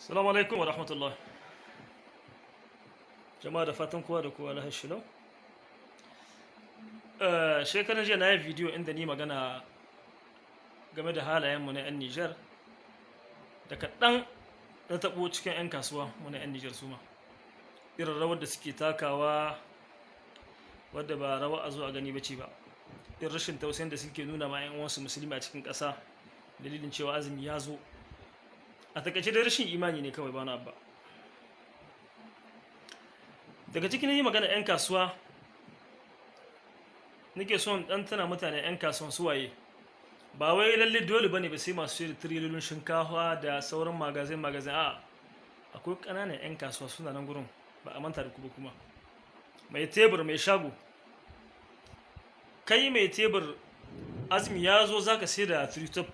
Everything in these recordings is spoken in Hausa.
Salamu alaikum wa rahmatullah. Jama'a, da fatan kowa da kowa lahiyar shi lau. Shekaran jiya na yi bidiyo inda ni magana game da halayenmu na 'yan Nijar, da kaɗan na taɓo cikin 'yan kasuwa mu na 'yan Nijar su ma. Irin rawar da suke takawa wadda ba rawa a zo a gani ba ce ba. Irin rashin tausayin da suke nuna ma 'yan uwansu musulmi a cikin ƙasa dalilin cewa azumi ya zo. A takaice dai rashin imani ne kawai, ba na abba. Daga cikin yi magana 'yan kasuwa, nake son dan tana mutane 'yan kasuwan suwaye. Ba wai lalle dole bane ba sai masu sayar da tirilolin shinkafa da sauran magazin magazin. A akwai ƙananan 'yan kasuwa suna nan gurin, ba a manta da ku ba. Kuma mai tebur, mai shago, kai mai tebur, azumi ya zo, zaka sai da three top.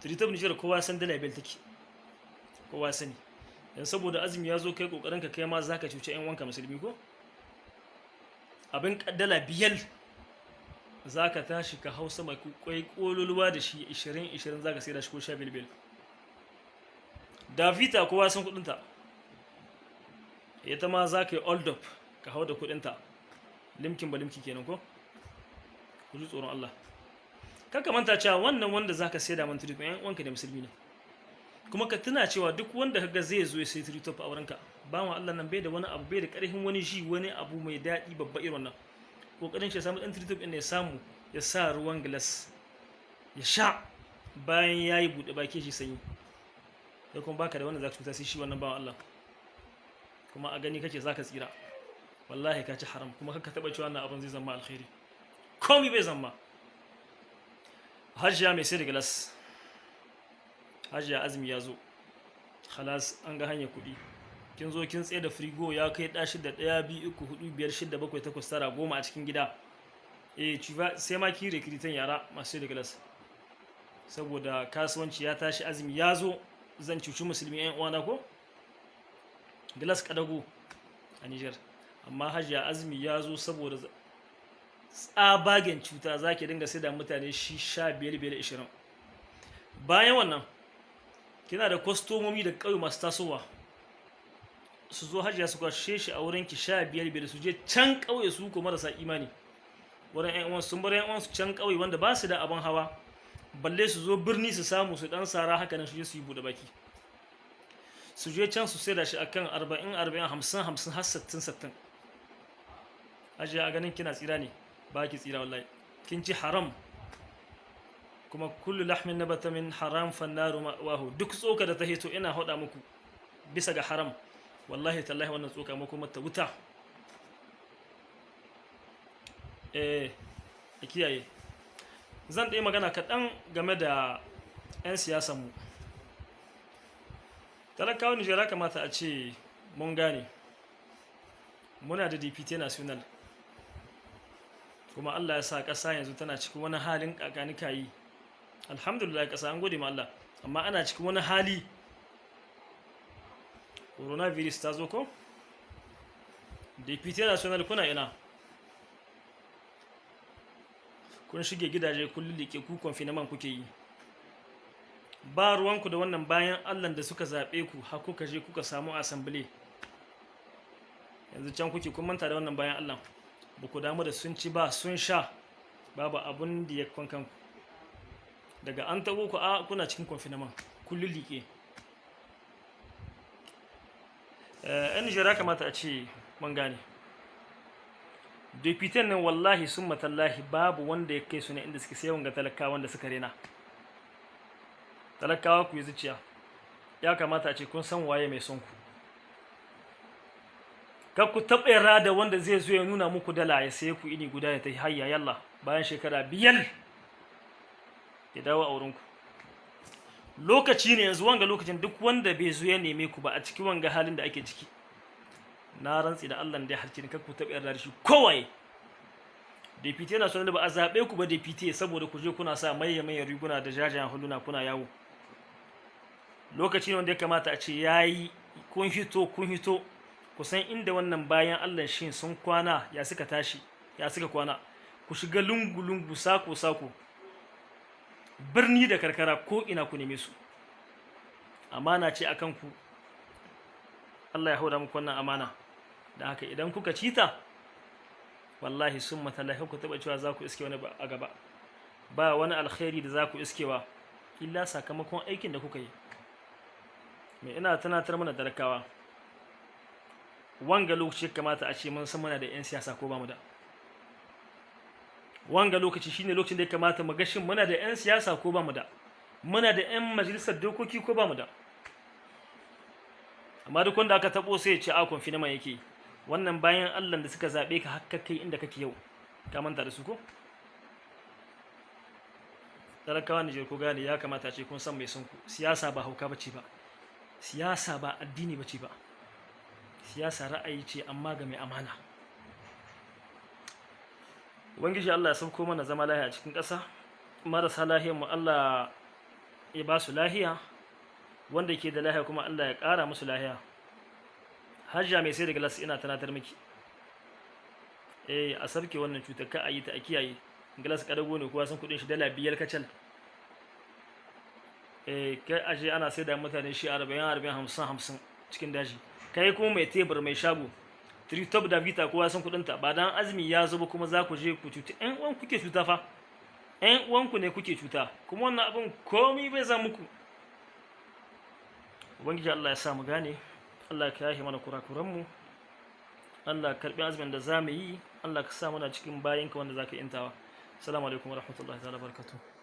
Three top Nijar kowa san dala bel take, kowa sani. Dan saboda azumi ya zo, kai kokarin ka kai ma zaka cuce yan wanka musulmi ko abin 5 zaka tashi ka hau sama kwai kololuwa da shi, 20 20 zaka sai da shi ko 15 biyar. Da vita kowa san kudin ta, ita ma zaka yi hold up ka hau da kudin ta limkin ba limki kenan. Ko ku ji tsoron Allah. Kaka manta cewa wannan wanda zaka sai da man three top, yan uwanka da musulmi ne. Kuma ka tuna cewa duk wanda kaga zai zo ya sai three top a wurinka, bawan Allah nan bai da wani abu, bai da karfin wani ji wani abu mai daɗi babba irin wannan. Kokarin shi ya samu ɗan three top ɗin ya samu ya sa ruwan glass ya sha bayan ya yi buɗe baki shi sanyi. Kai kuma baka da wanda zaka cuta sai shi wannan bawan Allah, kuma a gani kake zaka tsira. Wallahi ka ci haram. Kuma kaka taɓa cewa wannan abin zai zama alkhairi, komai bai zama. Hajiya mai sai da glass, hajiya, azumi ya zo, khalas, an ga hanyar kuɗi. Kin zo kin tsaye da frigo ya kai ɗa shida, ɗaya, biyu, uku, hudu, biyar, shida, bakwai, takwas, tara, 10 a cikin gida. Eh, sai ma ki recruter yara masu sai da glass saboda kasuwanci ya tashi, azumi ya zo, zan cuci musulmi yan uwana ko glass kadago a Niger. Amma hajiya, azumi ya zo, saboda tsabagen cuta za ki dinga sai da mutane shi 15 biyar, 20. Bayan wannan kina da kwastomomi da ƙauye masu tasowa su zo, hajiya, su kwashe shi a wurin ki 15 biyar, su je can ƙauye su ko marasa imani wurin ƴan uwansu, sun bar ƴan uwansu can ƙauye wanda ba su da abin hawa balle su zo birni su samu su dan sara haka nan su je su yi buɗe baki. Su je can su saida shi akan 40 40, 50 50, har 60 60. Hajiya, a ganin kina tsira ne? Ba ki tsira wallahi, kin ci haram. Kuma kullu lahmin nabata min haram fannaru ma'wahu. Duk tsoka da ta hito, ina hada muku, bisa ga haram, wallahi tallahi wannan tsoka muku mata wuta. Eh, a kiyaye. Zan ɗaya magana kaɗan game da 'yan siyasan mu talakawa Nijar. Ya kamata a ce mun gane muna da député national, kuma Allah ya sa ƙasa yanzu tana cikin wani halin kakanika yi. Alhamdulillah, ƙasa an gode ma Allah, amma ana cikin wani hali, coronavirus ta zo. Ko député national, kuna ina? Kun shige gidaje, kun lulluke ku, confinement kuke yi, ba ruwanku da wannan bayan Allah da suka zaɓe ku har kuka je kuka samu assemblée. Yanzu can kuke, kun manta da wannan bayan Allah. Ba ku damu da sun ci ba, sun sha, babu abun da ya kwankan ku. Daga an taɓo ku, a kuna cikin confinement, kun lulluke. Yan Nijar, ya kamata a ce mun gane deputan nan, wallahi sun matallahi babu wanda ya kai su ne inda suke sayan ga talakawa wanda suka rena. Talakawa, ku yi zuciya. Ya kamata a ce kun san waye mai son ku. Kar ku taɓa yarda da wanda zai zo ya nuna muku dala ya saye ku ini guda ya tafi hayya yalla, bayan shekara 5 ya dawo a wurinku. Lokaci ne yanzu, wanga lokacin, duk wanda bai zo ya neme ku ba a cikin wanga halin da ake ciki, na rantsi da Allah da ya harce ni, kar ku taɓa yarda da shi kowaye. Député na son ba a zaɓe ku ba député saboda ku je kuna sa maye maye riguna da jajayen huluna kuna yawo. Lokaci ne wanda ya kamata a ce yayi kun hito, kun hito ku san inda wannan bayan Allah shin sun kwana, ya suka tashi, ya suka kwana. Ku shiga lungu lungu, sako sako, birni da karkara, ko ina ku neme su. Amana ce akan ku. Allah ya hauda muku wannan amana. Da haka idan kuka cita, wallahi summa tallahi, ku taba cewa za ku iske wani a gaba. Ba wani alkhairi da za ku iskewa illa sakamakon aikin da kuka yi. Mai ina tunatar mana talakawa, wanga lokaci kamata a ce mun san muna da 'yan siyasa ko ba mu da. Wanga lokaci shine lokacin da ya kamata mu ga shin muna da 'yan siyasa ko ba mu da, muna da 'yan majalisar dokoki ko ba mu da. Amma duk wanda aka tabo sai ya ce a confinement yake. Wannan bayan Allah da suka zabe ka hakka kai inda kake yau, ka manta da su ko? Talakawa Nijar, ko gane ya kamata ce kun san mai son ku. Siyasa ba hauka bace ba, siyasa ba addini bace ba, siyasa ra'ayi ce, amma ga mai amana. Ubangiji Allah ya sauko mana zama lahiya a cikin ƙasa. Marasa lahiyar mu Allah ya ba su lahiya, wanda ke da lahiya kuma Allah ya ƙara musu lahiya. Hajja mai sai da glace, ina tunatar miki, eh, a sarke wannan cutar, ka a yi ta, a kiyaye. Glace kadago ne, kowa san kudin shi, $5 kacal. Eh, kai aje ana sai da mutane shi 40 40, 50 50 cikin daji. Kai kuma mai tebur, mai shago, Tritop da Vita, kowa san kudin ta. Ba dan azumi ya zo ba kuma za ku je ku cuta ƴan uwan kuke cuta fa, ƴan uwanku ne kuke cuta, kuma wannan abin komai bai za muku. Ubangiji Allah ya sa mu gane. Allah ka yahe mana kurakuran mu. Allah ka karbi azumin da za mu yi. Allah ka sa muna cikin bayinka wanda zaka intawa. Assalamu alaikum warahmatullahi ta'ala barakatuh.